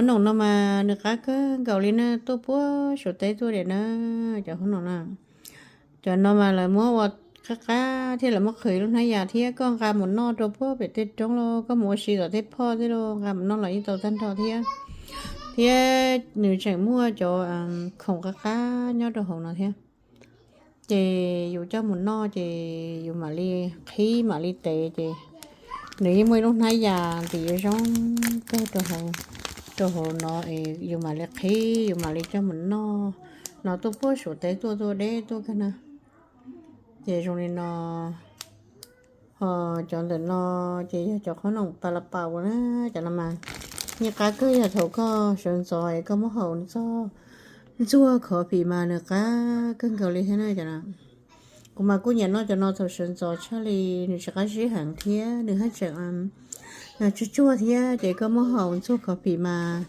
Qhov noom no mas nws qab kawg nkaus li na, tuaj puag Suav teb tuaj li na. Cov qhov noom no, cov no mas lawv muab ua qab qab thiab lawv muab qhwv lub hnab yas thiab. Koj nqa mus noj rau puag pem tej roob los koj mus ua si tom tej phoj thiab los nqa mus noj los yeej tau tag nrho thiab. Thiab nws tseem muaj cov khoom qab qab nyob rau hauv no thiab. Ces yus coj mus noj ces yus mam li qhib mam li tev ces nws yeej muaj ib lub hnab yas ntim zoo kawg rau hauv, rau hauv no es yus mam li qhib yus mam li coj mus noj. No tuaj puag Suav teb tuaj, tuaj deb tuaj kawg na. Ces zoo li no, ho cov ntawm no ces yog cov qhob noom pa la paus na. Cov no mas yeej qab kawg, yog thaum koj sawv ntxov es koj muab haus txog ntxuag coffee mas nws qab kawg nkaus li thiab na cov no. Kuv mas kuj nyiam noj cov no thaum sawv ntxov tshaj li, nws tsis qab zib heev thiab nws haj tseem tsuag tsuag thiab ces koj muab haus ntxuag coffee mas